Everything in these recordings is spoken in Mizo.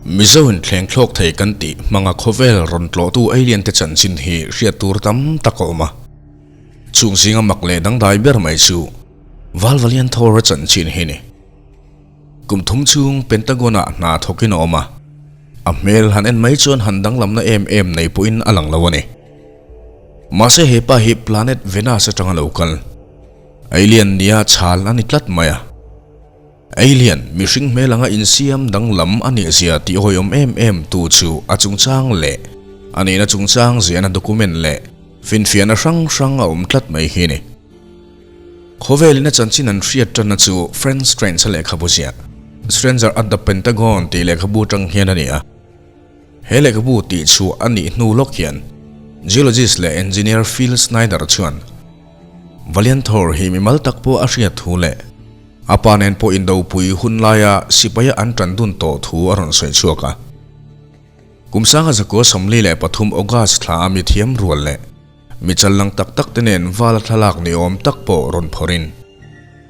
Mizo in thleng thlawk thei kan tih hmanga khawvel rawn tlawhtu alien te chanchin hi hriat tur tam tak a awm a. Chung zinga mak leh dangdai ber mai chu Valvalian Thor-a chanchin hi ni. Kum thum chung Pentagon-ah hna thawkin a awm a, a hmel han en mai chuan han danglamna em em nei pawhin a lang lo a ni. Mahse he pa hi planet Venus atanga lo kal, alien nia chhal a ni tlat mai a. Alien mihring hmel anga insiam danglam a nih zia tih hawiawm em em tu chu a chungchang leh a nihna chungchang ziahna document leh finfiahna hrang hrang a awm tlat mai hi a ni. Khawvelin a chanchin an hriat tanna chu Frank Strange-a lehkhabu ziah, Stranger at the Pentagon tih lehkhabu atang hian a ni a. He lehkhabu tih chhuah a nih hnu lawk hian geologist leh engineer Phil Snyder chuan Valiant Thor hi mimal tak pawh a hriat thu leh a pa nen pawh indopui hun laia sipaia an tan dun tawh thu a rawn sawi chhuak a. Kum sanga zakua 43 August thla a mithiam rual leh Mi challang tak tak te nen val a thlalak ni awm tak pawh rawn phawrhin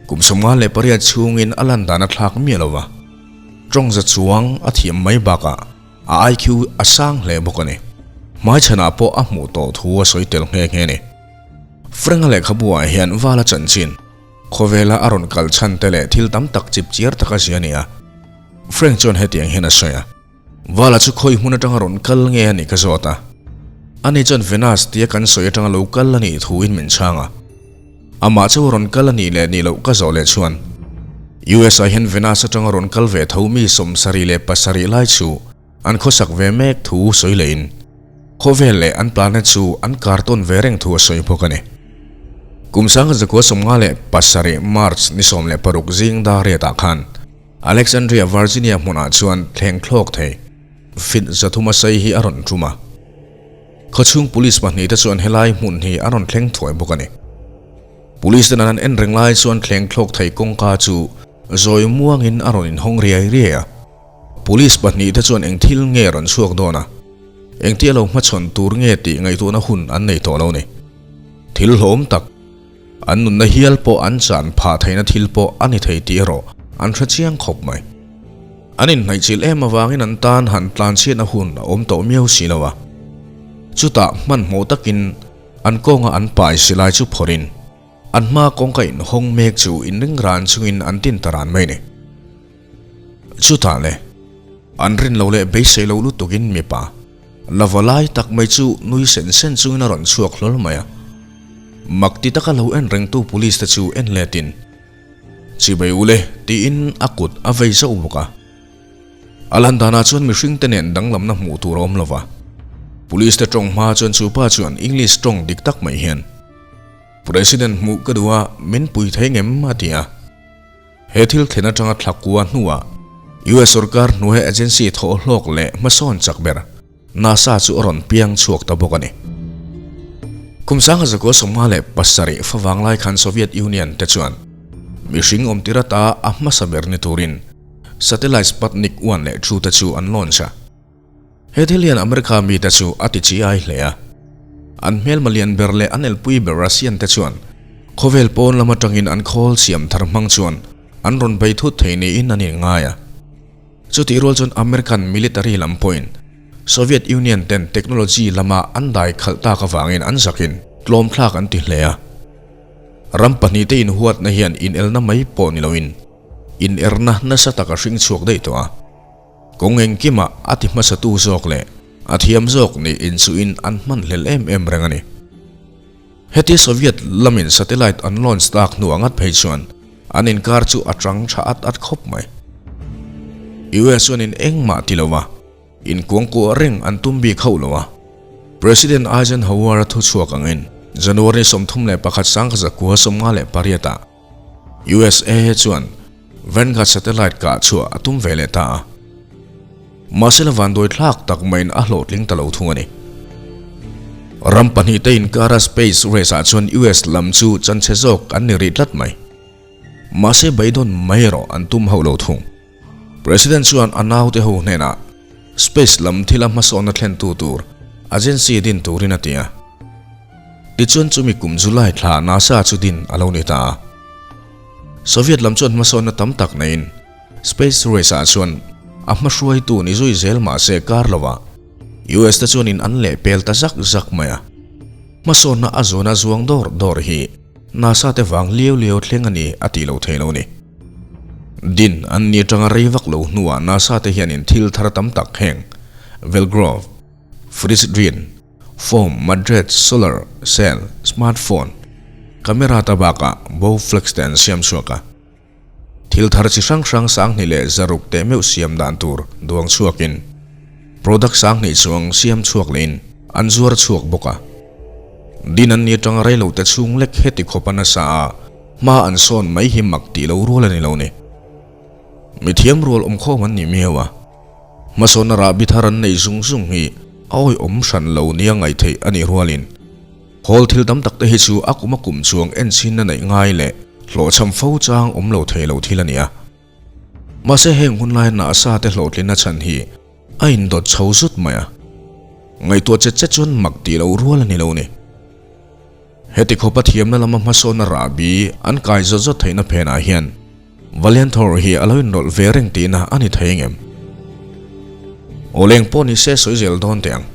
kum 58 chhungin a lan dan a thlak miah lo va, tawng za chuang a thiam mai bakah a IQ a sang hle bawk a ni. Hmaichhanah pawh a hmuh tawh thu a sawi tel nghe nghe a ni. Frank-a lehkhabu-ah hian val a chanchin, khawvela a rawn kal chhan te leh thil tam tak chip chiar tak a zia a ni a. Frank chuan hetiang hian a sawi a. Vala chu khawi hmun atanga rawn kal nge a nih ka zawt a. Ani chuan Venus tia kan sawi atanga lo kal a nih thuin min chhang a. Amah chu rawn kal a nih leh nih loh ka zawh leh chuan US ah hian Venus atanga rawn kal ve tho mi 77 lai chu an khawsak ve mek thu sawi lehin khawvel leh an planet chu an kar tawn ve reng thu a sawi bawk a ni. Kum 1997 March ni 16 zing dar riatah khan Alexandria, Virginia hmunah chuan thleng thlawk thei fit 300 a sei hi a rawn tum a. Khawchhung police pahnih te chuan helai hmun hi a rawn thleng thuai bawk a ni. Police ten an en reng lai chuan thleng thlawk thei kawngka chu zawi muangin a rawn inhawng riai riai a. Police pahnih te chuan eng thil nge rawn chhuak dawn a, engtia lo hmachhawn tur nge tih ngaihtuahna hun an nei tawh lo ni. Thil hlawm tak. An nunna hial pawh an chan phah theihna thil pawh a ni thei tih erawh an hre chiang khawp mai. An inhnaihchilh em avangin an tan han tlanchhiatna hun a awm tawh miau si lo a. Chutah hmanhmawh takin an kawnga an pai silai chu phawrhin an hma kawngka inhawng mek chu inring ran chungin an tin ta ran mai ni. Chutah le, an rin lo leh beisei lo lutukin mipa Lava lai tak mai chu nui sen sen chungin a rawn chhuak hlawl mai a. Mak ti taka lo en rengtu police te chu en letin, Chibai u le, tiin a kut a vei zauh bawk a. A lan danah chuan mihring te nen danglamna hmuh tur a awm lo va. Police te tawng hma chuan chu pa chuan English tawng dik tak mai hian, President hmuh ka duh a, min pui thei ngem? a ti a. He thil thlen atanga thla kua hnuah US sorkar hnuaia agency thawh hlawk leh hmasawn chak ber NASA chu a rawn piang chhuak ta bawk a ni. Kum 1957 favang lai khan Soviet Union te chuan mihring awm tir ata a hmasa ber ni turin satellite Sputnik 1 leh 2 te chu an launch a. He thil hian America mite chu a ti chi ai hle a. An hmelma lian ber leh an elpui ber Russian te chuan khawvel pawn lam atangin an khawl siam thar hmang chuan an rawn bei thut thei niin an inngai a. Chutih rual chuan American military lam pawhin Soviet Union ten technology lama an dai khalh tak avangin an zakin tlawm thlak an ti hle a. Ram pahnihte inhuatna hian inelna mai pawh ni loin inerna nasa tak a hring chhuak daih tawh a. Kawng engkimah a ti hmasatu zawk leh a thiam zawk nih inchuhin an hman hlel em em reng a ni. Heti Soviet lamin satellite an launch tak hnuah ngat phei chuan an inkar chu a tang tha at at khawp mai. US chuan in engmah ti lo a, inkuangkuah reng an tum bik hauh lo a. President Eisenhower-a thuchhuak angin January 31 1958 ah USA chuan Vanguard satellite kah chhuah a tum ve leh ta a. Mahse la vanduai thlak tak maiin a hlawhtling ta lo thung a ni. Ram pahnih te inkara space race ah chuan US lam chu chanchhe zawk an ni rih tlat mai. Mahse beidawn mai erawh an tum hauh lo thung. President chuan a naute ho hnenah space lam thila hmasawnna thlentu tur agency din turin a ti a. Tichuan chumi kum July thla NASA chu din a lo ni ta a. Soviet lam chuan hmasawnna tam tak neiin space race ah chuan A hmahruaitu ni zui zel mah se kar lovah US te chuanin an lehpel ta zak zak mai a. Hmasawnna a zawna zuang dawr dawr hi NASA te vang liau liau thleng a ni a tih lo thei lo ni. Din an ni atanga rei vak lo hnuah NASA te hianin thil thar tam tak heng Velgrove, Frisdrin, Foam, Madrid, Solar, Cell, Smartphone, Camera ta bakah Bowflex te an siam chhuak a. Thil thar chi hrang hrang 2600 teh meuh siam dan tur duang chhuakin product 2000 chuang siam chhuak lehin an zuar chhuak bawk a. Din an ni atanga rei lo te chhung lek heti khawp a nasa a, hma an sawn mai hi mak tih lo rual a ni lo ni. Mithiam rual awmkhawm an ni miau a. Hmasawnna rahbi thar an nei zung zung hi a awihawm hran lo nia ngaihtheih a nih rualin hawl thil tam tak te hi chu a kum a kum chuang enchhinna neih ngai leh hlawhchham fo chang awm lo thei lo thil a ni a. Mahse heng hunlai NASA te hlawhtlinna chhan hi a indawt chho zut mai a. Ngaihtuah chet chet chuan mak tih loh rual a ni lo ni. Heti khawpa thiamna lama hmasawnna rahbi an kai zawt zawt theihna phenah hian Valianthor hi a lo inrawlh ve reng tihna a ni thei ngem? Aw leng pawh ni se sawi zel dawn teh ang.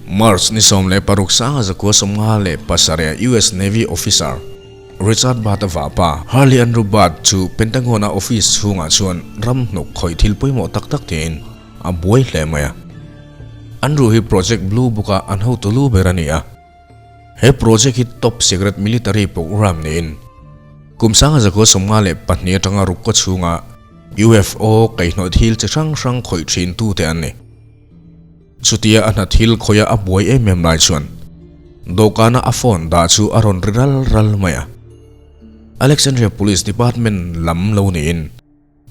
March ni 16 1957 US Navy Officer Richard Burt-a vahpa Harley Andrew Burt chu Pentagon-a office chhungah chuan ram hnuk khawih thil pawimawh tak tak tiin a buai hle mai a. Andrew hi Project Blue Book-a an hotu lu ber a ni a. He project hi top secret military program niin kum 1952 atanga ruk kaw chhunga UFO kaihhnawih thil chi hrang hrang khawih thin tute an ni. Chutia a hna thil khawia a buai em em lai chuan dawhkana a phone dah chu a rawn ri ral ral mai a. Alexandria Police Department lam lo niin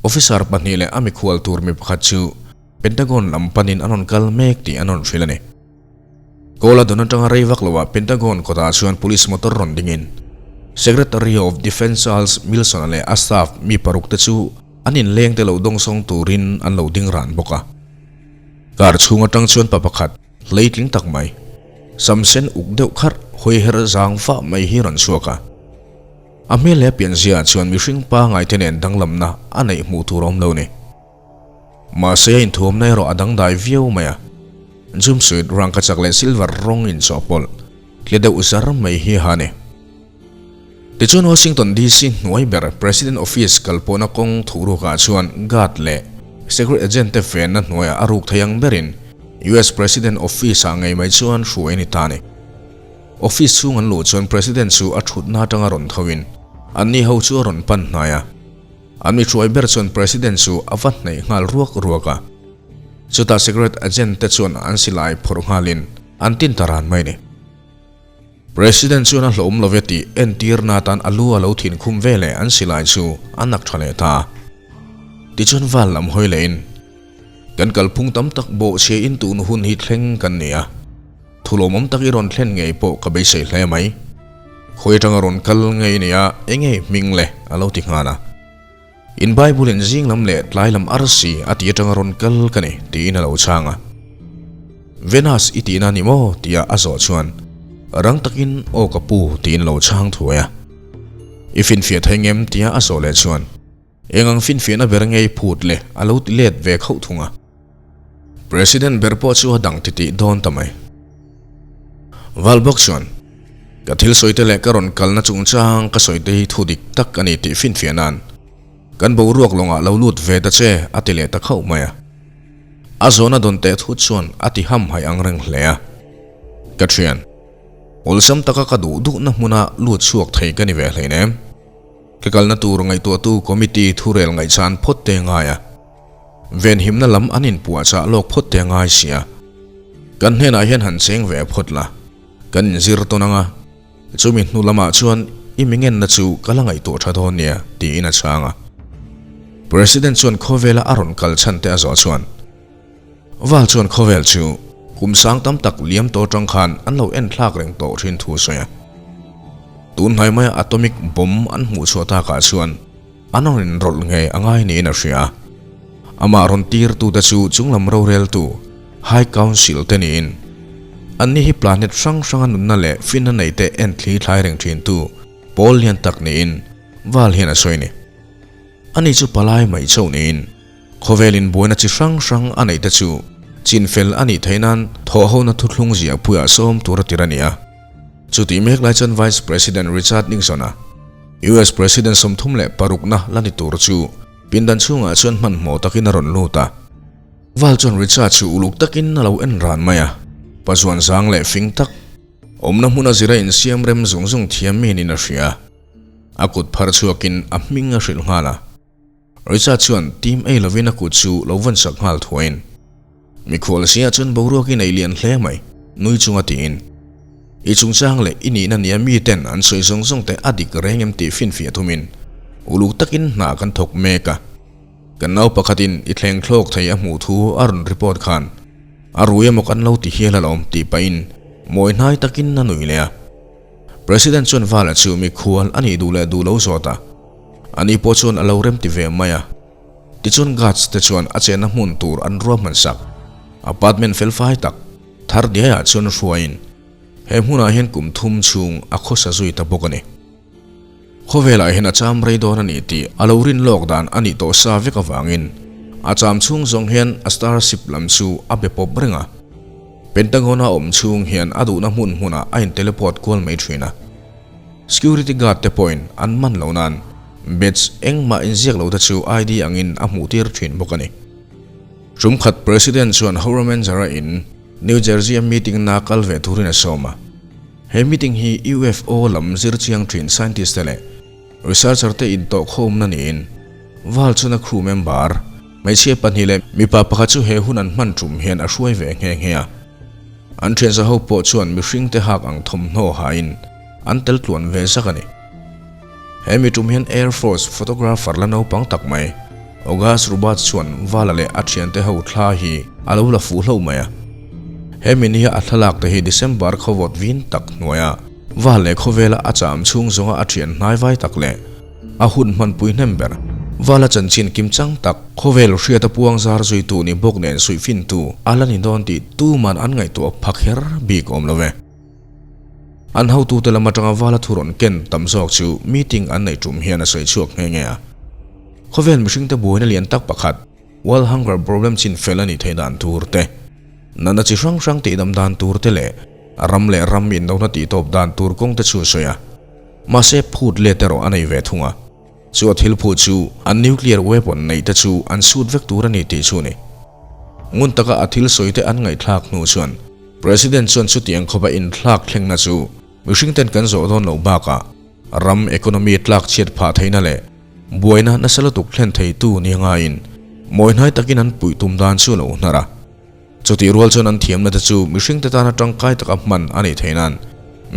Officer pahnih leh a mikhual tur mi pakhat chu Pentagon lam panin an rawn kal mek tih an rawn hrilh a ni. Call a dawn atanga rei vak loah Pentagon kawtah chuan police motor rawn dingin Secretary of Defence Charles Milson-a leh a staff mi paruk te chu an inleng te lo dawngsawng turin an lo ding ran bawk a. Car chhung atang chuan pa pakhat hleitling tak mai, sam sen uk deuh kharh hawi her zang fah mai hi rawn chhuak a. A hmel leh a pianzia chuan mihring pangai te nen danglamna a neih hmuh tur a awm lo ni. Mahse a inthuamna erawh a dangdai viau mai a, jumpsuit rangkachak leh silver rawng inchawhpawlh tle deuh zar mai hi a ha ni. Tichuan Washington DC hnuai ber President Office kalpawhna kawng thuhrukah chuan guard leh secret agent te venna hnuaiah a ruk thei ang berin US President Office-ah ngei mai chuan hruai a ni ta a ni. Office chhung an luh chuan President chu a thutna atanga rawn tho in anni ho chu a rawn pan hnai a. An mi hruai ber chuan President chu a va hnaih nghal ruak ruak a. Chutah secret agent te chuan an silai phawrh nghal in an tin ta ran mai ni. President chuan a hlawm love tih entirna atan a lu a lo thin khum veleh an silai chu a nak tha leh ta a. Tichuan val lam hawi leh in kan kalphung tam tak bawhchhia in tun hun hi thleng kan ni a. Thulawmawm tak i rawn thlen ngei pawh ka beisei hle mai. Khawi atanga rawn kal ngei nia eng nge hming le a lo ti nghal a. In Bible in zing lam leh tlai lam arsi a ti atanga rawn kal ka ni tiin a lo chhang a. Venus i tihna ni maw tia a zawh chuan rang takin aw ka pu tiin a lo chhang thuai a. I finfiah thei ngem tia a zawh leh chuan Eng ang finfiahna ber ngei phut le a lo ti let ve khauh thung a. President ber pawh chu a dang titih dawn ta mai. Val bawk chuan, Ka thil sawi te leh ka rawn kalna chungchang ka sawi te hi thu dik tak a ni tih finfiah nan kan boruak lawngah lo lut ve ta che a ti leh ta khauh mai a. A zawhna dawn teh thut chuan a ti hamhaih ang reng hle a. Ka thian, awlsam taka ka duh duhna hmuna lut chhuak thei ka ni ve hleinem. Ka kalna tur ngaihtuahtu committee thurel ngaihchan phawt te ngai a, venhimna lam an inpuahchah lawk phawt te ngai si a. Kan hnenah hian han cheng ve phawt la, kan inzir tawn ang a, chumi hnu lamah chuan i mingenna chu ka la ngaihtuah tha dawn nia, tiin a chhang a. President chuan khawvela a rawn kal chhan te a zawh chuan, Val chuan khawvel chu kum sang tam tak liam tawh atang khan an lo en thlak reng tawh thin thu a sawi a. Tun hnai maia atomic bomb an hmuh chhuah takah chuan an rawn inrawlh ngei a ngai niin a hria a. Amah rawn tirtute chu chunglam roreltu High Council te niin anni hi planet hrang hranga nunna leh finna neite en thli thlai reng thintu pawl lian tak niin Val hian a sawi a ni. Ani chu palai mai chauh niin. Khawvelin buaina chi hrang hrang a neih te chu chinfel a nih theih nan thawhhona thuthlung ziahpuiah sawm tur a tir a ni a. Chutih mek lai chuan Vice President Richard Nixon-a US President 36na la ni tur chu pindan chhungah chuan hmanhmawh takin a rawn lut a. Val chuan Richard chu uluk takin a lo en ran mai a, pazuan zang leh fing tak, awmna hmuna zira insiam rem zung zung thiam mi niin a hria. A kut phar chhuakin a hming a hrilh nghal a. Richard chuan tim ei lovin a kut chu lo vawn sak nghal thuaiin, Mikhual sia chuan boruak i nei lian hle mai, nui chunga tiin. I chungchang leh i nihna nia miten an sawi zawng zawng te a dik reng em tih finfiah thumin uluk takin hna kan thawk mek a. Kan nau pakhatin i thleng thlawk thei a hmuh thu a rawn report khan a rui emaw kan lo ti hial alawm tih pahin mawi hnai takin a nui leh a. President chuan Vala chu mikhual a nih duh leh duh lo zawt a, ani pawh chuan a lo remti ve mai a. Tichuan guards te chuan a chenna hmun tur an ruahman sak apartment felfai tak thar diaiah chuan hruaiin he hmunah hian kum thum chhung a khawsa zui ta bawk a ni. Khawvelah hian a cham rei dawn a ni tih a lo rin lawk dan a nih tawh sa vek avangin a cham chhung zawng hian a starship lam chu a be pawp reng a. Pentagon-a awm chhung hian a duhna hmun hmunah a in-teleport kual mai thin a. Security guard te pawhin an man lo nan badge engmah inziak lo te chu ID angin a hmuh tir thin bawk a ni. Tumkhat President chuan Howramenzer-a in New Jersey-a meeting-na kal ve turin a sawm a. He meeting hi UFO lam zir chiang thin scientist te leh researcher te intawhkhawmna niin Val chuan a crew member hmeichhia pahnih leh mipa pakhat chu he hun an hman tum hian a hruai ve nghe nghe a. An thianza ho pawh chuan mihring te hak ang thawmhnaw hain an tel tluan ve zak a ni. He mi tum hian Air Force photographer la naupang tak mai August Rubat chuan Vala leh a thiante ho thla hi a lo la fuh hlo mai a. He mi nia a thlalak te hi December khawvawt vin tak hnuaia Val leh khawvela a cham chhung zawnga a thian hnaivai tak leh a hun hmanpui hnem ber Vala chanchin kimchang tak khawvel hriata puang zar zuitu ni bawk nen suihfintu a la ni dawn tih tuman an ngaihtuah pha kher bik awm lo ve. An hotute lam atanga vala thu rawn ken tam zawk chu meeting an neih tum hian a sawi chhuak nghe nghe a. Khawvel mihringte buaina lian tak pakhat, World Hunger Problem chin fel a nih theih dan tur te, natna chi hrang hrang tihdam dan tur te leh ram leh ram indohna tihtawp dan tur kawng te chu a sawi a. Mahse phut let erawh a nei ve thung a. Chu a thil phuh chu an nuclear weapon neih te chu an sut vek tur a ni tih chu a ni. Ngun taka a thil sawi te an ngaihthlak hnu chuan President chuan chutiang khawpa inthlak thlengna chu mihring ten kan zawh dawn loh bakah ram economy tlak chhiat phah theihna leh buaina nasa lutuk thlen theitu ni ngaiin mawihnai takin an puih tum dan chu a lo hnar a. Chutih rual chuan an thiamna te chu mihring te tana tangkai taka hman a nih theih nan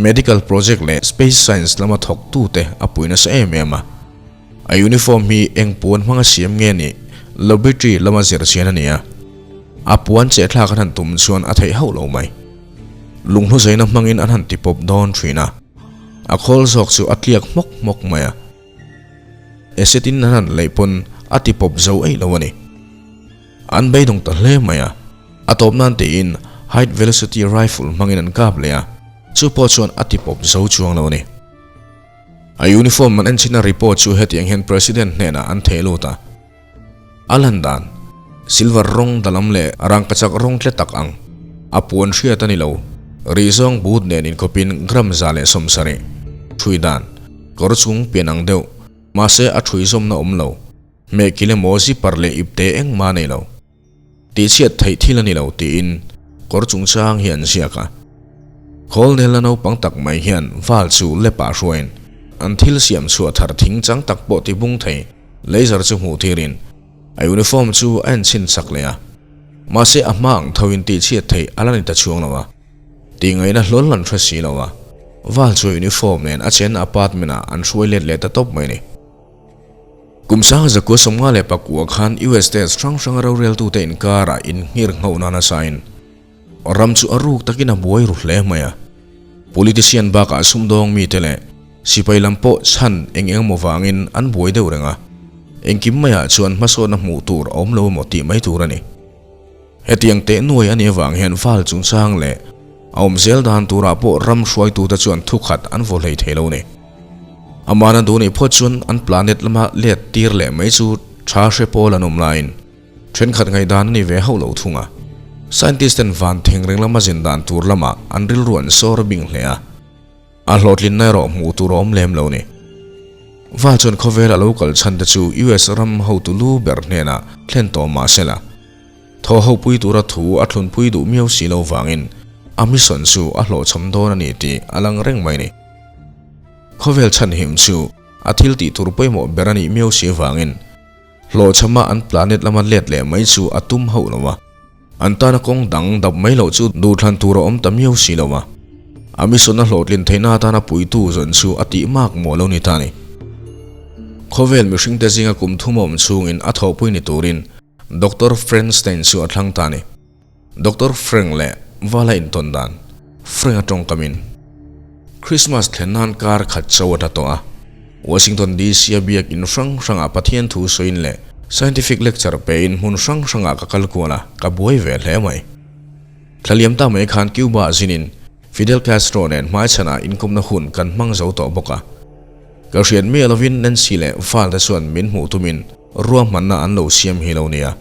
medical project leh space science lama thawktute a pui nasa em em a. A uniform hi eng puan hmanga siam nge nih laboratory lama zir chian a ni a, a puan cheh thlak an han tum chuan a theih hauh lo mai. Lunghlu zaina hmangin an han ti pawp dawn thin a, a khawl zawk chu a tliak hmawk hmawk mai a. Acid in an han leih pawn a ti pawp zo eih lo a ni. An beidawng ta hle mai a, a tawp nan tiin High Velocity Rifle hmangin an kap leh a, chu pawh chuan a ti pawp zo chuang lo a ni. A uniform an enchhina report chu hetiang hian President hnenah an theh lut a, A lan dan, silver rawng dalam leh rangkachak rawng tle tak ang, a puan hriat a ni lo, rih zawng but nen inkhawpin gram 170, ṭhui dan, kawr chung pian ang deuh, mahse a ṭhui zawmna awm lo. Hmeh kil emaw zipper leh ipte engmah a nei lo. Tihchhiat theih thil a ni lo tiin kawr chungchang hi an ziak a. Kawlnel a naupang tak mai hian val chu lepah hruaiin an thil siam chhuah thar thing chang tak pawh ti bung thei laser chu hmuh tirin a uniform chu a enchhin chak leh a. Mahse a hma ang thoin tihchhiat theih a la ni ta chhuang lo a. Tihngaihna hlawl an hre si lo a. Val chu uniform nen a chenna apartment ah an hruai let leh ta tawp mai a ni. Kum sanga zakua 59 khan US States hrang hranga roreltute inkarah inngir nghauh nana sain ram chu a ruk takin a buai ru hle mai a. Politician bakah sumdawng mite leh sipai lam pawh chhan eng eng emaw vangin an buai deuh reng a, engkim maiah chuan hmasawnna hmuh tur a awm lo emaw tih mai tur a ni. Hetiang teh nuai a nih avang hian val chungchang leh a awm zel dan turah pawh ram hruaitute chuan thukhat an vaw hlei thei lo a ni. Amahna duh nih phawt chuan an planet lama let tir leh mai chu tha hre pawl an awm laiin Thenkhat ngaihdan a ni ve hauh lo thung a. Scientist ten van thengreng lama zin dan tur lamah an rilru an sawr bing hle a. A hlawhtlinna erawh hmuh tur a awm lem lo ni. Val chuan khawvel a lo kal chhan te chu US ram hotu lu ber hnenah thlen tawh mah se la, thaw ho pui tura thu a thlunpui duh miau si lo vangin a mission chu a hlawhchham dawn a ni tih a lang reng mai ni. Khawvel chhanhim chu a thil tih tur pawimawh ber a nih miau si vangin Hlawhchhama an planet lama let leh mai chu a tum hauh lo a, an tana kawng dang dap mai loh chu duhthlan tur a awm ta miau si lo a. A mission a hlawhtlin theihna atana puitu zawn chu a tih mak maw lo ni ta ni. Khawvel mihringte zinga kum thum a awm chhungin a thawhpui ni turin Doctor Franstein chu a thlang ta ni. Doctor Frank leh Vala intawn dan Frank a tawngkamin Christmas thlen nan kar khat cho a ta tawh a. Washington DC a biak in hrang hrangah Pathian thu sawiin leh scientific lecture pein hmun hrang hrangah ka kal kual a, ka buai ve hle mai. Thlaliam ta mai khan Cuba zinin Fidel Castro nen hmaichhanah inkawmna hun kan hmang zo tawh bawk a. Ka hriat miah lovin Nancy leh Val te chuan min hmuh tumin ruahmanna an lo siam hi lo nia.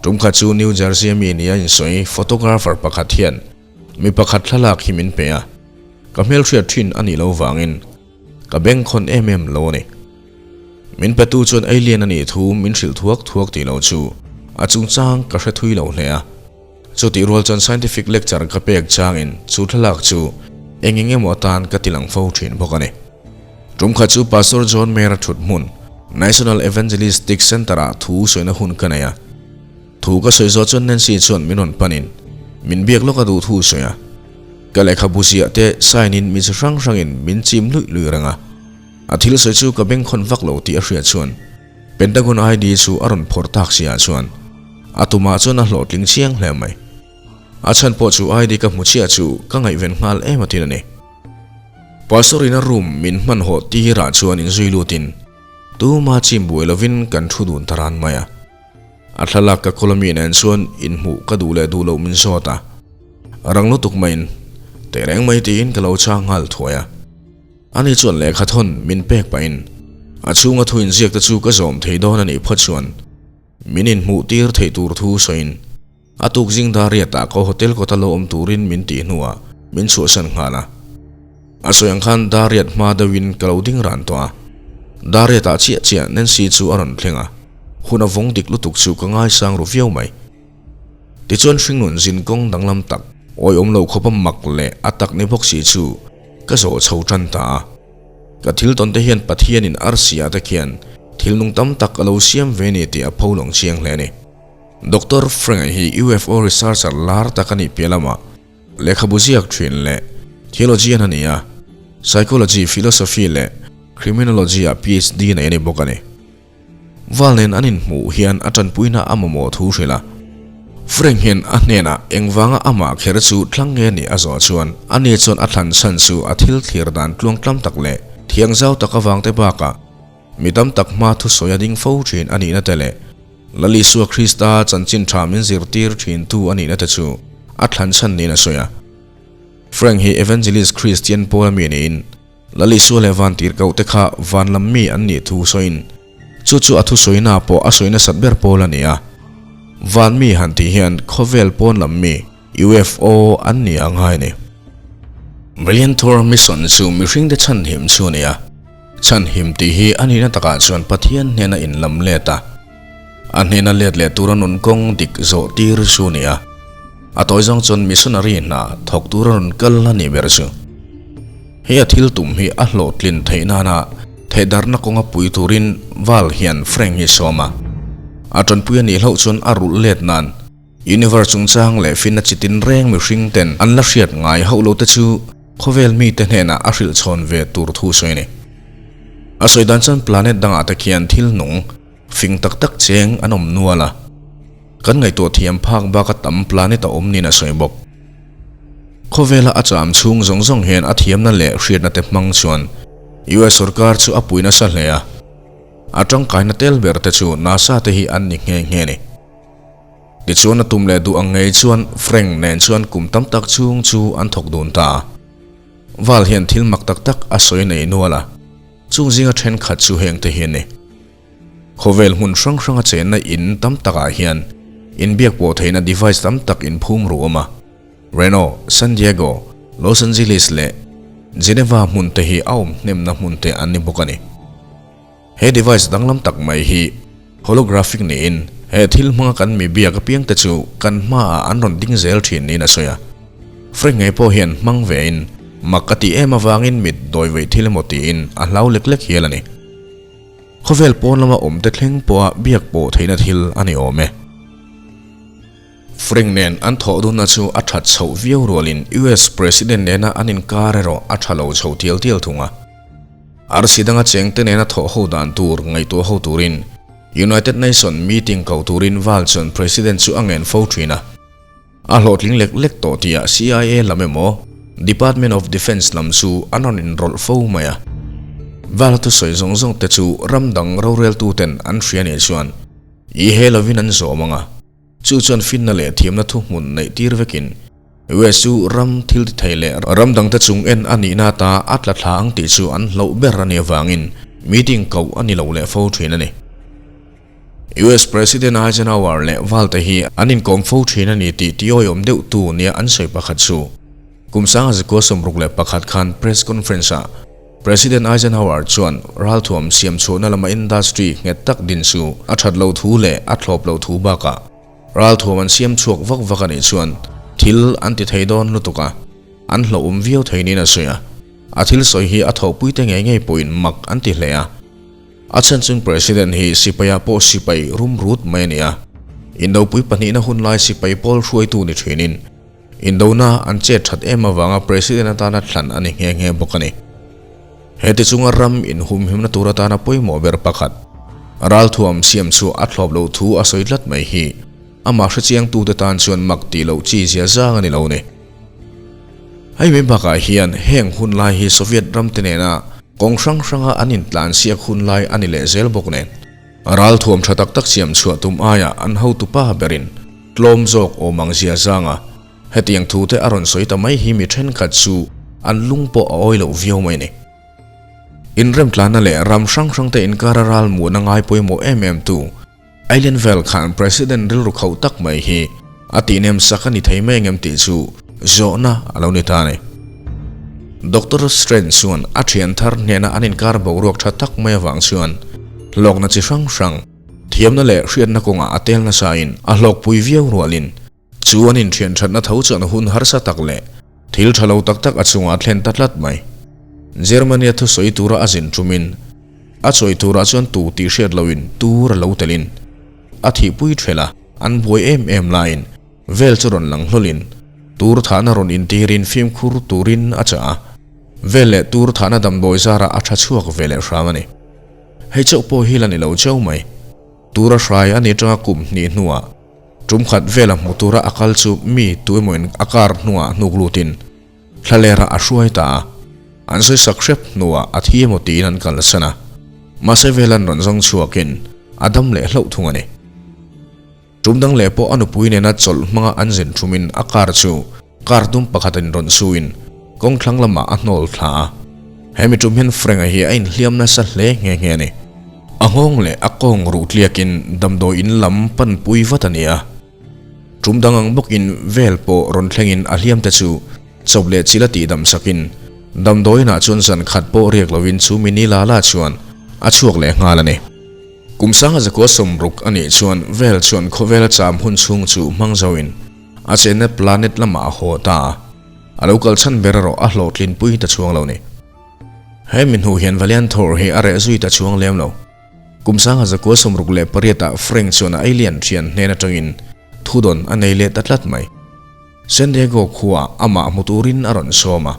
Tum khat chu New Jersey a mi nia insawi photographer pakhat hian mi pakhat thlalak hi min pe a, ka hmelhriat thin a nih loh vangin ka bengkhawn em em lo a ni. Min petu chuan alien a nih thu min hrilh thuak thuak tih loh chu a chungchang ka hre thui lo hle a. Chutih rual chuan scientific lecture ka pek changin chu thlalak chu eng eng emaw atan ka ti lang fo thin bawk a ni. Tum khat chu Pastor John Mayer-a thut hmun National Evangelistic Centre-ah thu sawina hun ka nei a. Thu ka sawi zawh chuan Nancy chuan min rawn panin min biak lawk a duh thu sawi a. Ka lehkhabu ziah te sign-in mi chi hrang hrangin min chim luih luih reng a. A thil sawi chu ka bengkhawn vak lo tih a hriat chuan Pentagon ID chu a rawn phawrh tak si ah chuan a tumah chuan a hlawhtling chiang hle mai. A chhan pawh chu ID ka hmu chiah chu ka ngaihven nghal em a tin a ni. Pastor in a room min hmanhawh tirah chuan inzui lutin tuma chim buai lovin kan thu dun ta ran mai a. A thlalak ka kawl ami nen chuan inhmuh ka duh leh duh loh min zawt a, rang lutuk maiin tehreng mai tiin ka lo chang nghal thuai a. Ani chuan lehkha thawn min pek pahin a chhunga thu inziak te chu ka zawm thei dawn a nih phawt chuan min inhmuh tir theih tur thu sawiin a tuk zing dar riatah ka hotel kawta lo awm turin min tih hnuah min chhuahsan nghal a. A sawi ang khan dar riat hma deuhin ka lo ding ran tawh a, dar riatah chiah chiah Nancy chu a rawn thleng a, hun a vawng dik lutuk chu ka ngaisang ru viau mai. Tichuan hringnun zin kawng danglam tak, awihawm lo khawpa mak leh a tak ni bawk si chu ka zawh chho tan ta a. Ka thil tawn te hian Pathianin arsia te khian thil nung tam tak a lo siam ve ni tih a pho lawng chiang hle a ni. Doctor Frank-a hi UFO researcher lar tak a nih piah lamah lehkhabu ziak thin leh theologian a ni a, psychology, philosophy leh criminology-ah PhD nei a ni bawk a ni. Val nen an inhmuh hian a tanpuina a mamawh thu hrilh a. Frank hian a hnenah engvanga amah kher chu thlang nge nih a zawh chuan ani chuan a thlan chhan chu a thil thlir dan tluang tlam tak leh thiang zau tak avangte bakah mi tam tak hma thusawi a ding fo thin a nihna te leh Lal Isua Krista chanchin tha min zirtir thintu a nihna te chu a thlan chhan niin a sawi a. Frank hi Evangelist Christian pawl ami niin Lal Isua leh Vantirhkoh te kha van lam mi an nih thu sawiin chu chu a thusawina pawh a sawi nasat ber pawl a ni a. Van mi han tih hian khawvel pawn lam mi, UFO, an ni a ngai a ni. Valiant Thor mission chu mihringte chhanhim chu a ni a. Chhanhim tih hi a nihna takah chuan Pathian hnena inlam let a, a hnena let leh tura nun kawng dik zawh tir chu a ni a. A tawi zawng chuan missionary hna thawk tura rawn kal a nih ber chu. He a thil tum hi a hlawhtlin theih nana thehdarhna kawnga pui turin Val hian Frank hi sawm a. A tanpui a nih hlauh chuan a rulh let nan Universe chungchang leh finna chi tinreng mihring ten an la hriat ngai hauh lo te chu khawvel mite hnenah a hrilh chhawn ve tur thu sawi a ni. A sawi dan chuan planet dangah te khian thil nung fing tak tak cheng an awm nual a, kan ngaihtuah thiam phak baka tam planet a awm niin a sawi bawk. Khawvela a cham chhung zawng zawng hian a thiamna leh hriatna te hmang chuan US sorkar chu a pui nasa hle a, a tangkaina tel ber te chu NASA te hi an ni nghe nghe a ni. Tichuan a tum leh duh ang ngei chuan Frank nen chuan kum tam tak chhung chu an thawk dun ta a. Val hian thil mak tak tak a sawi nei nual a, chung zinga thenkhat chu heng te hi a ni. Khawvel hmun hrang hranga chenna in tam takah hian inbiak pawh theihna device tam tak inphum ru awm a. Reno, San Diego, Los Angeles leh Geneva hmun te hi a awm hnemna hmun te an ni bawk a ni. He device danglam tak mai hi holographic niin he thil hmanga kan mi biak apiang te chu kan hmaah an rawn ding zel thin niin a sawi a. Frank ngei pawh hian hmang vein mak a tih em avangin mit dawi veih thil emaw tiin a hlau lek lek hial a ni. Khawvel pawn lama awmte thleng pawha biak pawh theihna thil a ni awm e. Frank nen an thawh dunna chu a that chhoh viau rualin US President nena an inkar erawh a tha lo chho tial tial thung a. Arsi danga chengte nena thawh ho dan tur ngaihtuah ho turin United Nation meeting ko turin Val chuan President chu a ngen fo thin a. A hlawhtling lek lek tawh tihah CIA lam emaw Department of Defence lam chu an rawn inrawlh fo mai a. Vala thusawi zawng zawng te chu ram dang roreltuten an hria nih chuan i he lovin an zawm ang a, chu chuan finna leh thiamna thuhmun neih tir vekin US chu ram thil ti thei leh ram dangte chung en a nihna ata a tla thla ang tih chu an hlauh ber a nih avangin meeting koh a ni lo leh fo thin a ni. US President Eisenhower leh Val te hi an inkawm fo thin a ni tih tiawiawm deuh tu nia an sawi pakhat chu kum sanga zakua 61 khan press conference ah President Eisenhower chuan ralthuam siam chhuahna lama industry nghet tak din chu a that lo thu leh a thlawp lo thu bakah ralthuam an siam chhuak vak vak a nih chuan thil an ti thei dawn lutuk a, an hlauhawm viau thei niin a sawi a. A thil sawi hi a thawhpui te ngei ngei pawhin mak an ti hle a. A chhan chung President hi sipaia pawh sipai rum rut mai a ni a, Indopui pahnihna hun lai sipai pawl hruaitu ni thinin Indona an chet that em avanga President atana thlan a ni nghe nghe bawk a ni. He ti chunga ram inhumhimna tur atana pawimawh ber pakhat, ralthuam siam chu a thlawp loh thu a sawi tlat mai hi amah hrechiangtute tan chuan mak tih loh chi zia zang a ni lo ni. Hei mai bakah hian heng hun lai hi Soviet ramte nena kawng hrang hranga an intlansiak hun lai a ni leh zel bawk nen. Ralthuam tha tak tak siam chhuah tum aiah an hotupa berin tlawm zawk awm ang zia zanga hetiang thute a rawn sawi ta mai hi mi thenkhat chu an lung pawh a awi loh viau mai ni. Inremtlanna leh ram hrang hrangte inkara ralmuhna ngai pawimawh em em tu Alien vel khan President rilru khauh tak mai hi a tihnem sak a ni thei mai angem tih chu zawhna a lo ni ta a ni. Doctor Strange chuan a thian thar hnena an inkar boruak tha tak mai avang chuan hlawkna chi hrang hrang, thiamna leh hriatna kawngah a tel nasain a hlawkpui viau rualin chu an inthian thatna tho chuan hun harsa tak leh thil tha lo tak tak a chungah a thlen ta tlat mai. Germany-a thusawi tura a zin tumin a chawi turah chuan tu tih hriat loin tur a lo telin a thihpui ṭhelh a, an buai em em laiin vel chu rawn lang hlawlin tur thahna rawn intirin fimkhur turin a chah a, vel leh tur thahna damdawi zarah a tha chhuak ve leh hram a ni. Hei chauh pawh hi la ni lo cheu mai. Tura hrai a ni atanga kum hnih hnuah tum khat vela hmu tura a kal chu mi tu emawin a car hnungah hnuk lutin thlalera a hruai ta a, an sawi sak hrep hnuah a thi emaw tiin an kalsan a, mahse velan rawn zawng chhuakin a dam leh hlauh thung a ni. Tum dang leh pawh a nupui nena chawlh hmanga an zin thumin a car chu car dum pakhatin rawn suin kawng thlang lamah a hnawl thla a. Hemi tum hian Frank-a hi a inhliam nasa hle nghe nghe a ni. A nghawng leh a kawng ruh tliakin damdawi in lam panpui vat a ni a. Tum dang ang bawkin vel pawh rawn thlengin a hliam te chu chawp leh chil a tihdam sakin damdawiinah chuan zan khat pawh riak lovin chu mi ni la la chuan a chhuak leh nghal a ni. Kum sanga zakua 60 a nih chuan vel chuan khawvela cham hun chhung chu hmang zoin a chenna planet lamah a haw ta a, a lo kal chhan ber erawh a hlawhtlinpui ta chuang lo ni. He mi hnu hian Valiant Thor hi a reh zui ta chuang lem lo. Kum sanga zakua 68 ah Frank chuan a alien thian hnen atangin thudawn a nei leh ta tlat mai. San Diego khuaah amah hmu turin a rawn sawm a,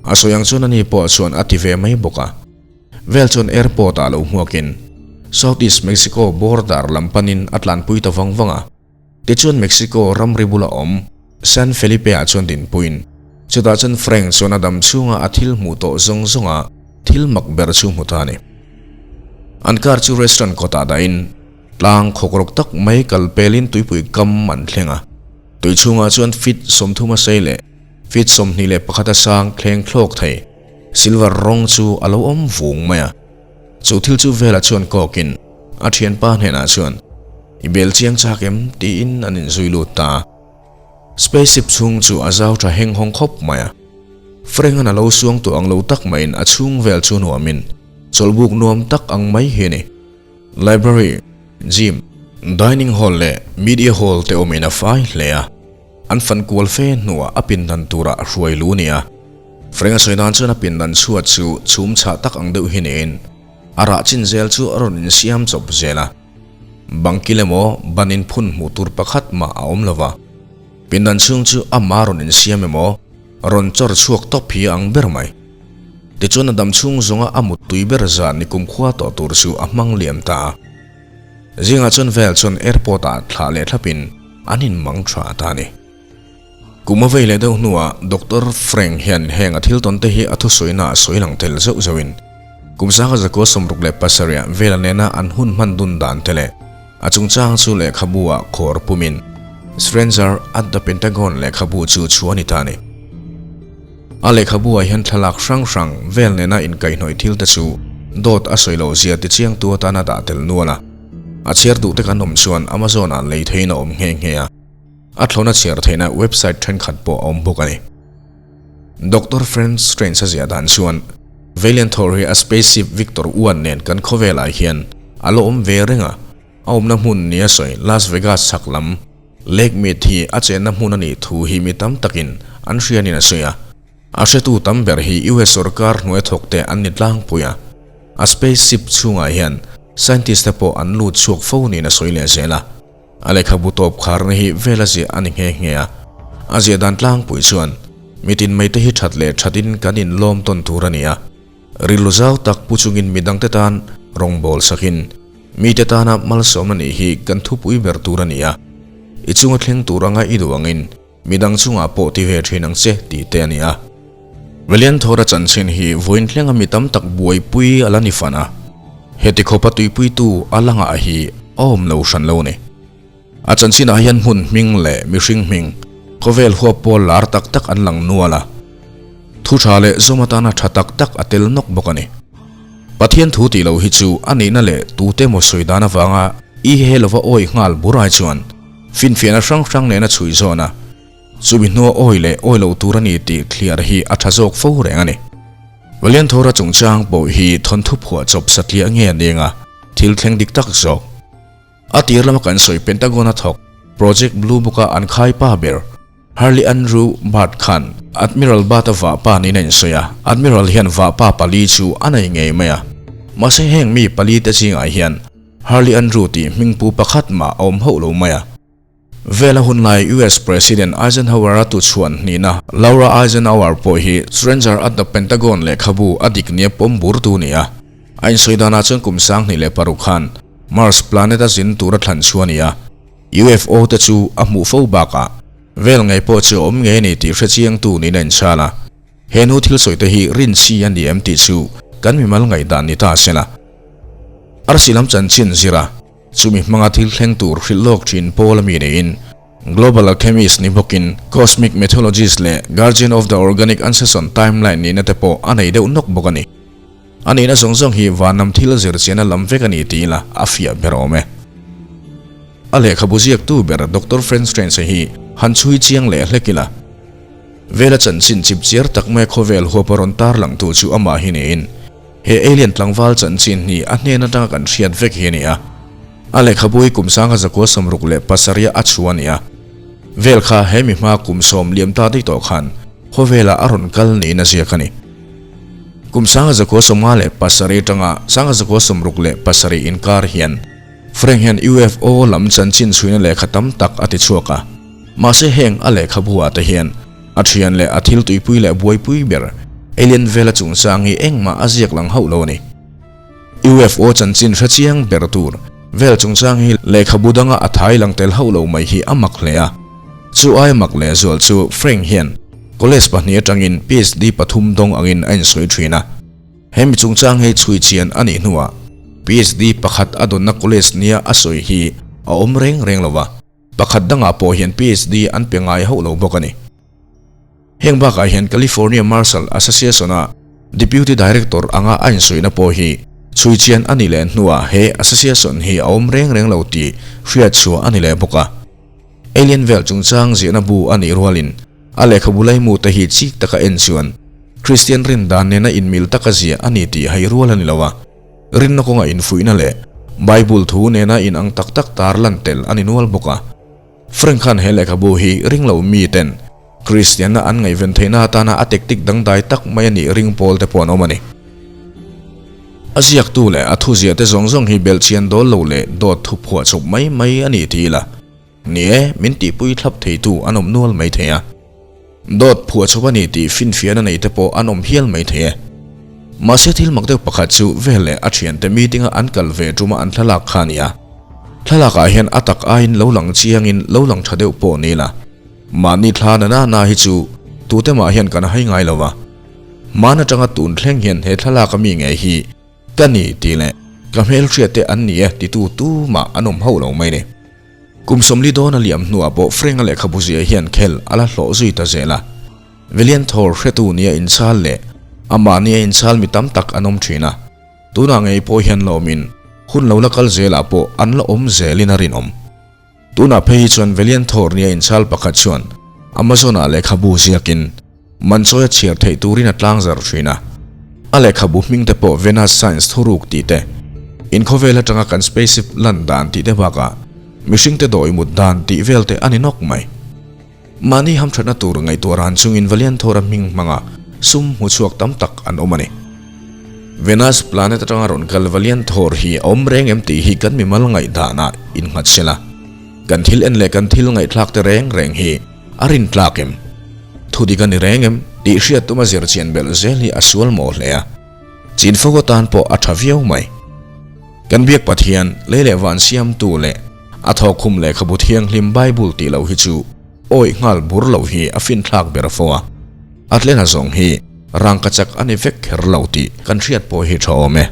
a sawi ang chuan ani pawh chuan a ti ve mai bawk a. Vel chuan airport ah lo hmuakin South East Mexico border lam panin a tlanpui ta vang vang a. Tichuan Mexico ramri bula awm San Felipe ah chuan dinpuiin chutah chuan Frank chuan a dam chhunga a thil hmuh tawh zawng zawnga thil mak ber chu hmu ta a ni. An car chu restaurant kawtah dahin tlang khawkrawk tak mai kal pelin tuipui kam an thleng a. Tui chhungah chuan feet 30 a sei leh feet 21 a sang thleng thlawk thei silver rawng chu a lo awm vung mai a. Chu thil chu velah chuan kawkin. A thianpa hnenah chuan, I bel chiang chak em? tiin an inzui lut ta a. Spaceship chhung chu a zau tha heng hawng khawp mai a. Frank-a'n a lo suang tawh ang lo tak maiin a chhung vel chu nuamin chawlhbuk nuam tak ang mai hi a ni. Library, gym, dining hall leh media hall te awmin a fai hle a. An fan kual fe hnuah a pindan turah a hruai lu a ni a. Frank-a sawi dan chuan a pindan chhuat chu chhum chhah tak ang deuh hi niin a rah chin zel chu a rawn insiam chawp zel a. Bangkil emaw ban inphun hmuh tur pakhat mah a awm lo va, pindan chhung chu amah rawn insiam emaw rawn chawr chhuak tawp hi a ang ber mai. Tichuan a dam chhung zawnga a muttui ber zan ni kumkhua tawh tur chu a hmang liam ta a. Zingah chuan vel chuan airport ah thlah leh thlapin an inmang tha ta a ni. Kum a vei leh deuh hnuah Doctor Frank hian heng a thil tawn te hi a thusawina a sawi lang tel zeuh zeuhin kum sanga zakua 67 ah Vela nena an hun hman dun dan te leh a chungchang chu lehkhabu ah khawr pumin Stranger at the Pentagon lehkhabu chu chhuah a ni ta a ni. A lehkhabu ah hian thlalak hrang hrang vel nena inkaihhnawih thil te chu dawt a sawi loh zia tichiangtu atana dah tel nual a, a chhiar duh te kan awm chuan Amazon ah lei theiin a awm nghe nghe a. A thlawna chhiar theihna website thenkhat pawh a awm bawk a ni. Doctor Frank Strange a ziah dan chuan, Valiant Thor hi a spaceship Victor I nen kan khawvelah hian a la awm ve reng a, a awmna hmun nia sawi Las Vegas chhak lam Lake Mead hi a chenna hmun a nih thu hi mi tam takin an hrianin a sawi a. A hretu tam ber hi US sorkar hnuai thawkte an ni tlangpui a, a spaceship chhungah hian scientist te pawh an lut chhuak fo niin a sawi leh zel a. A lehkhabu tawp kharna hi vela ziah a ni nghe nghe a, a ziah dan tlangpui chuan mitin maite hi that leh thatin kan inlawm tawn tur a ni a, rilru zau tak pu chungin midangte tan rawngbâwl sakin mite tana malsawmna nih hi kan thupui ber tur a ni a, i chunga thleng tur anga i duh angin midang chungah pawh ti ve thin ang che tih te a ni a. Valiant Thawra chanchin hi vawiin thlenga mi tam tak buaipui a la ni fan a, heti khawpa tuipuitu a la ngah hi a awm lo hran lo a ni. A chanchinah hian hmun hming leh mihring hming, khawvel huap pawl lar tak tak an lang nual a, thu tha leh zawm atana tha tak tak a tel nawk bawk a ni. Pathian thu tih loh hi chu a nihna leh tute maw sawi dan avanga i he lova awi nghal burai chuan Finfiahna hrang hrang nena chhui zawn a, chumi hnua awi leh awi loh tur a ni tih thliar hi a tha zawk fo reng a ni. Valianthawra chungchang pawh hi thawnthu phuah chawp satliah nge a ning a, thil thleng dik tak zawk. A tir lama kan sawi Pentagon a thawk Project Blue Book a an khai pa ber Harley Andrew Bart khan Admiral Bart-a vahpa niin a insawi a, Admiral hian vahpa pali chu a nei ngei mai a, mahse heng mi pali te zingah hian Harley Andrew tih hmingpu pakhat mah a awm hauh lo mai a. Vela hun lai US President Eisenhower-a tuchhuan hnihna Laura Eisenhower pawh hi Stranger at the Pentagon lehkhabu a dik nia pawm burtu a ni a. A insawi danah chuan kum 2006 khan Mars planet a zin tura thlan chu a ni a. UFO te chu a hmuh fo bakah vel ngei pawh chu a awm ngei a ni tih hrechiangtu niin a inchhal a. He nu thil sawi te hi rin chi a ni em tih chu kan mimal ngaihdan ni ta se la. Arsi lam chanchin zira chumi hmanga thil thleng tur hrilh lawk thin pawl ami niin Global Alchemist ni bawkin Cosmic Mythologist leh Guardian of the Organic Anceston Timeline nihna te pawh a nei deuh nawk bawk a ni. A nihna zawng zawng hi vanlam thil zir chiana lam vek a ni tih ila a fiah ber awm e. A lehkhabu ziaktu ber Doctor Frank Strange hi han chhui chiang leh hlek ila. Vela chanchin chip chiar tak mai khawvel huapa rawn tarlangtu chu amah hi niin He alien tlangval chanchin hi a hnen atanga kan hriat vek hi a ni a. A lehkhabu hi kum 1967 a chhu a ni a. Vel kha he mi hma kum sawm liam ta daih tawh khan khawvelah a rawn kal niin a ziak a ni. Kum 1957 atanga 1967 inkar hian Frank hian UFO lam chanchin chhuina lehkha tam tak a ti chhuak a. Mahse heng a lehkhabu ah te hian a thian leh a thil tuipui leh buaipui ber alien vela chungchang hi engmah a ziak lang hauh lo a ni. UFO chanchin hre chiang ber tur vel chungchang hi lehkhabu danga a thai lang tel hauh lo mai hi a mak hle a. Chu ai mak leh zual chu Frank hian college pahnih atangin PhD pathum dawng angin a insawi thin a. Hemi chungchang hi chhui chian a nih hnuah PhD pakhat a dawnna college nia a sawi hi a awm reng reng lo va. Pakhat dangah pawh hian PhD an pe ngai hauh lo bawk a ni. Heng bakah hian California Marshal Association-a Deputy Director anga a insuihna pawh hi Chhui chian a nih leh hnuah he association hi a awm reng reng lo tih hriat chhuah a ni leh bawk a. Alien vel chungchang ziahna bu a nih rualin a lehkhabu laimu te hi chik taka en chuan Kristian rin dan nena inmil taka ziah a ni tih hai rual a ni lo a, rinna kawnga infuihna leh Bible thu nena inang tak tak tar lan tel a ni nual bawk a. Frank khan he lehkhabu hi ring lo mi ten Kristianna an ngaihven theihna atana a tactic dangdai tak mai a nih ring pawl te pawh an awm a ni. A ziaktu leh a thuziah te zawng zawng hi belhchian dawl lo leh dawt thu phuah chawp mai mai a ni ti ila, ni e, min tihpui thlap theitu an awm nual mai thei a. Dawt phuah chawp a ni tih finfiahna nei te pawh an awm hial mai thei e. Mahse thil mak deuh pakhat chu veleh a thiante meeting a an kal ve tuma an thlalak kha a ni a. Thlalakah hian a tak aiin lo lang chiangin lo lang tha deuh pawh ni la. Mahni thla na na hi chu tute mah hian kan hai ngai lo va. Hman atanga tun thleng hian he thlalak a mi ngei hi ka ni tih leh ka hmelhriat te an ni e titu tumah an awm hauh lo mai ni. Kum 40 dawn a liam hnuah pawh Frank-a lehkhabu zia hian khel a la hlawh zui ta zel a. Velian Thor hretu nia inchhal leh amah nia inchhal mi tam tak an awm thin a. Tunah ngei pawh hian lawmin hun lo la kal zelah pawh an la awm zelin a rinawm. Tunah phei hi chuan Velian Thor nia inchhal pakhat chuan Amazon-ah lehkhabu ziakin Manchawi a chhiar theih turin a tlangzar thin a. A lehkhabu hming te pawh Venus Science thuruk tih te, inkhawvel atanga kan spaceship lan dan tih te bakah mihring te dawi mut dan tih vel te a ni nawk mai. Mahni hamthatna tur ngaihtuah ran chungin Velian Thor-a hming hmanga sum hmu chhuak tam tak an awm a ni. Venus planet atanga rawn kal Valiant Thor hi a awm reng em tih hi kan mimal ngaihdanah innghat sela. Kan thil en leh kan thil ngaihthlak te reng reng hi a rintlak em? Thu dik a ni reng em tih hriat tuma zir chian belh zel hi a sual mawh hle a. Chin fo atan pawh a tha viau mai. Kan biak Pathian, lei leh van siamtu leh a thawkkhum lehkhabu thianghlim Bible tih loh hi chu awih nghal bur loh hi a finthlak ber fo a. A tlena zawng hi rangkachak a ni vek kher lo tih kan hriat pawh hi tha awm e.